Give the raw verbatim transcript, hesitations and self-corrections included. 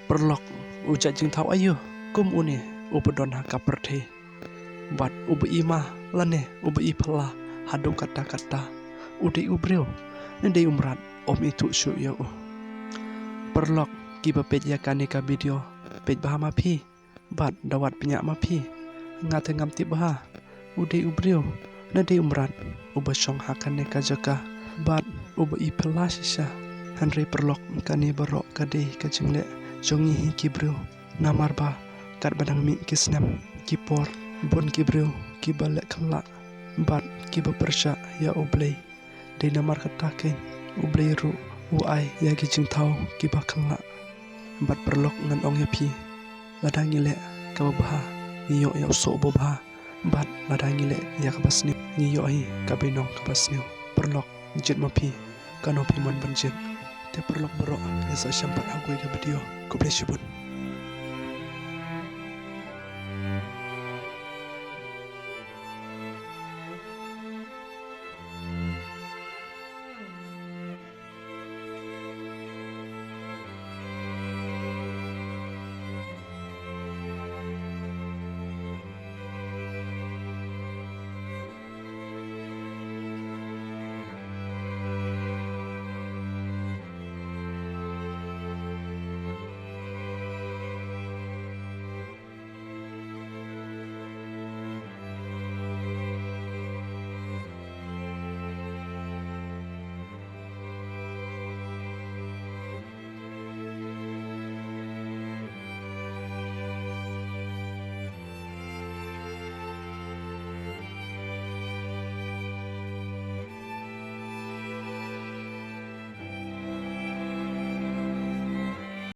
Paralok, u jait jingthaw aïu kum une uba don ha ka pyrthei bad uba i ma lane uba i phylla haduh katta katta? U dei u briew ne dei u mrad? Ym ithuh shuh ïa u. Paralok kiba peit ïa kane ka video, peit bha ma phi bad da wad pynïap ma phi. Nga te ngam tip bha u dei u briew ne dei u mrad uba shong ha kane ka jaka bad uba i phylla shisha. Hynrei paralok, kane baroh ka dei ka jingleh jong ngi hi ki briew. Namar ba katba dang mih ki snem ki por, bun ki briew kiba leh khlak bad kiba pyrshah ïa U Blei. Dei namar kata keiñ U Blei ruh u ai ïa ki jingthaw kiba khlak. Bad paralok, ngan ong ïa phi, lada ngi leh kaba bha ngi ïoh ïa u soh ba bha, bad lada ngi leh ïa kaba sniew ngi ïoh hi ka bainong kaba sniew. Paralok, jied ma phi, kano phi mon ban jied. Te paralok baroh, ïa sa shem pat ha kawei ka video. Khublei shibun.